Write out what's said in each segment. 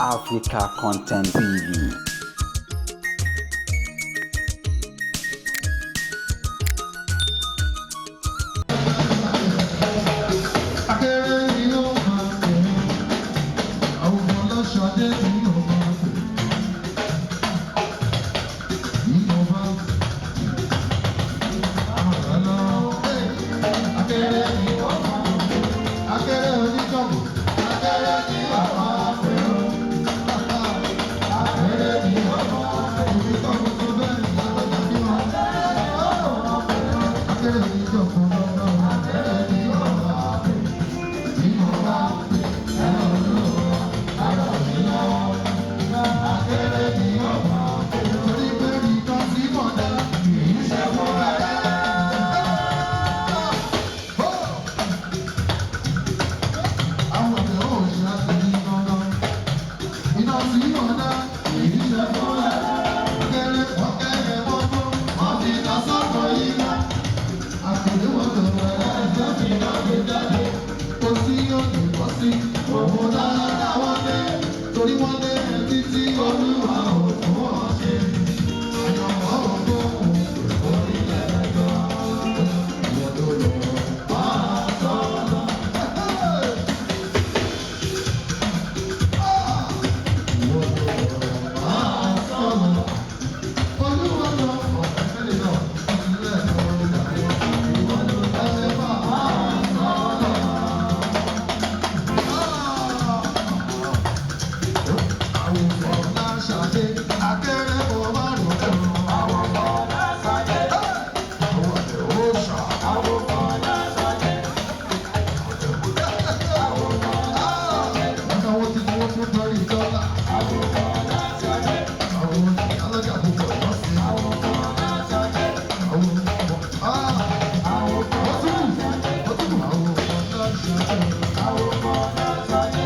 Africa Content TV. Akéré ni ó máa pè é, àwọn ọlọ́ṣadé ni ó máa pè é. Ìjọba àlọ́ akéré ni ó máa pè é, akéré oníjọ̀gbọ̀n, akéré ni ó máa pè é. Akéré ni ó máa pè é, ìjọ̀gbọ̀n tó bẹ́ẹ̀ ni alájà bí wọn. Akéré oníjọ̀gbọ̀n lọ́wọ́, akéré ni ó máa pè é. Torí wọ́n lé títí olúwa ò fún ọ ṣe. Àyànmọ́ ògo orílẹ̀ ẹ̀jọ́. Ìwọ ló lọ máa sọ́nà. Ìwọ ló lọ máa sọ́nà. Olúwa lọ ọ̀sẹ̀ fẹ́lẹ̀ náà. Ilé ẹ̀kọ́ ìdàgbọ́. Ìwọ ló lọ máa sọ́nà.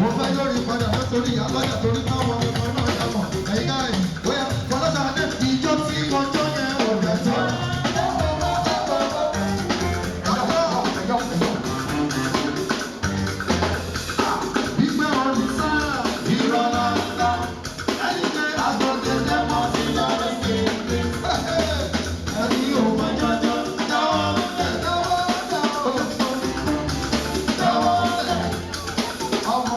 Mo fẹ́ lórí padà lọ́tọ́rí alájà torí káwọn ọmọ náà yà mọ̀. Ẹ̀yin ká ẹ̀yìn bóyá Fọláṣadé ìjọ tí ọjọ́ yẹn ò dẹ̀ tán. Gbígbé orin sáà ìrọ̀lá ńlá. Ẹni pé àgbọ̀dẹ̀dẹ̀ mọ́ sí lọ́rọ̀ sí i. Ẹni ò mọ jọjọ dáwọ́ lẹ̀ dáwọ́ dáwọ́ dáwọ́ lẹ̀. Ọmọ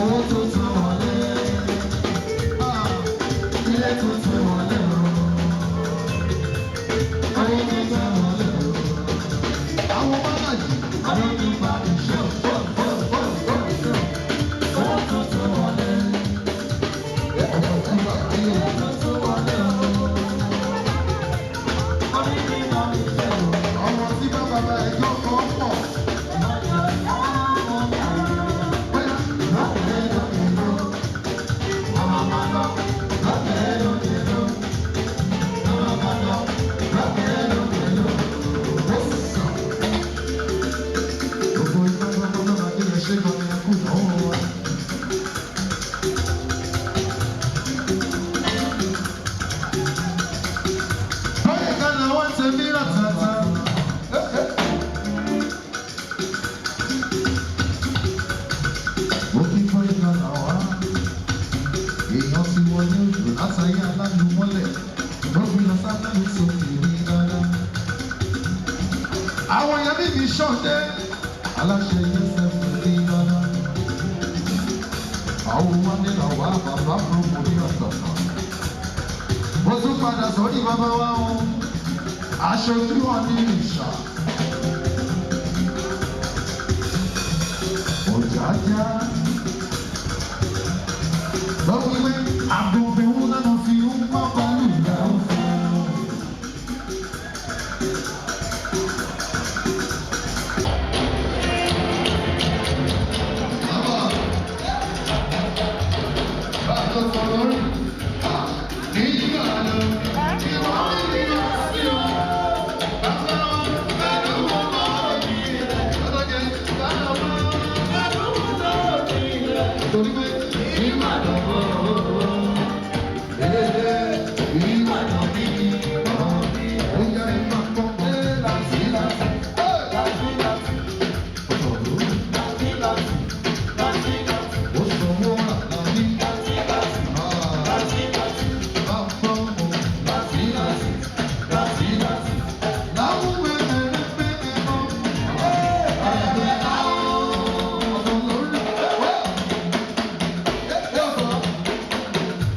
Owó tuntun wọlé, ilé tuntun wọlé o, owó tuntun wọlé o. Àwọn bọ́lá yìí, àwọn ti gba ìṣe owó tuntun wọlé. Ọmọ tí wà ní ilé tuntun wọlé o. Ọmọ tí bá bàbá ẹjọ́ kan pọ̀. Bóyá lọ́kẹ́ lókè lọ, ọmọ máa lọ, lọ́kẹ́ lókè lọ, ọmọ máa lọ, lọ́kẹ́ lókè lọ. Ó sàn. Gbogbo iná gbogbo náà máa kéde ṣé gan ni ẹ kú ìdánwò wa. Bóyá kan làwọn ṣe mí ràtàtà. Mo kí bóyá kan làwọn. Èèyàn ti wọlé òjò látàyé alálùmọ́lẹ̀. Ló fi lọ sábẹ́lú sókè ní dáadáa. Àwọn èèyàn bíbí ṣọ̀dẹ́. Aláṣẹ Yusuf ní dáadáa. Àwọn wálé làwọn bàbá fún mi ní ọ̀tọ̀ọ̀tọ̀. Mo tún padà sórí bàbá wa o. Aṣojú wọn ní ìṣà. Ọ̀jájá. Lọ́wọ́ wípé agbègbè ń lọ́nà fi ń kọ́ pẹ̀lú ìgbà òfin. Torí pé ìbàdàn ìbàdàn bí ó yá ìmọ̀ pọ̀ láti láti láti láti ó sanwó àlàbí láti láti láti láti láti láti láti láwùwẹ̀ mẹ́rẹ́ pé mọ́ ẹ̀ẹ́dẹ̀ àwọn ọ̀dọ́ lórí ẹ̀wẹ̀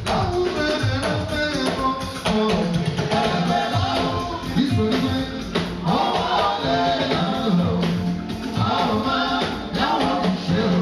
láwùwẹ̀ mẹ́rẹ́ pé mọ́ ẹ̀ẹ́dẹ̀ nítorí pé ọwọ́ lẹ́yìn lọ àwọn máa yáwó ṣe o.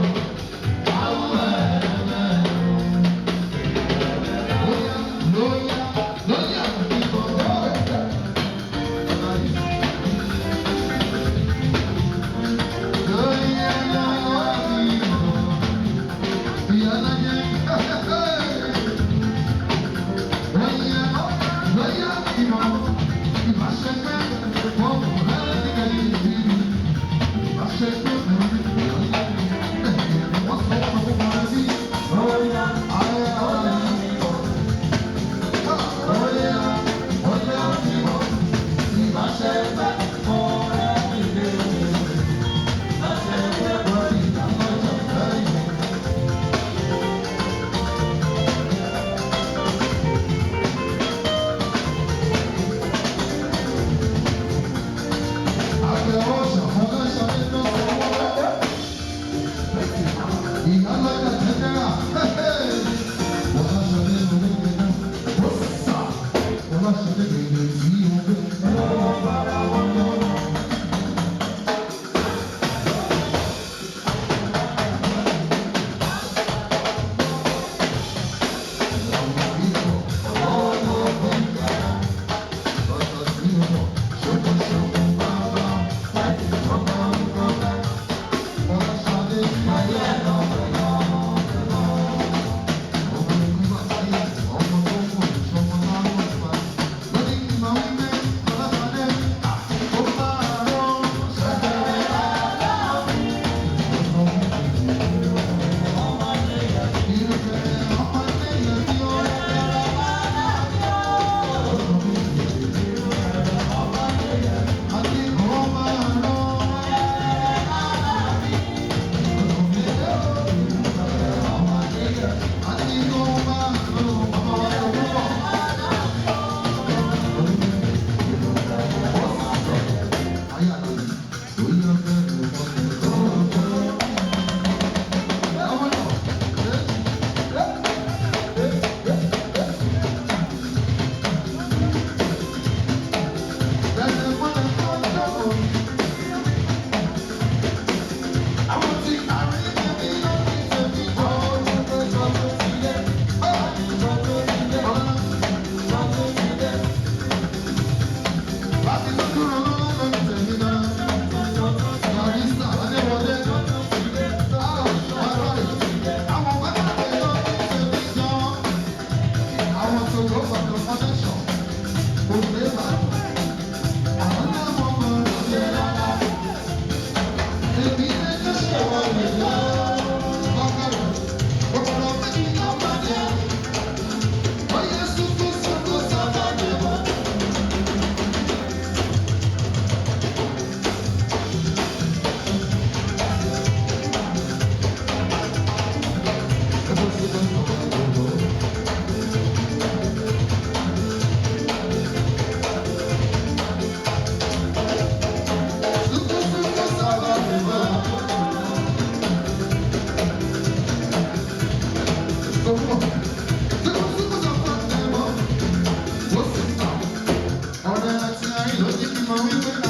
Ti mọ̀ wípé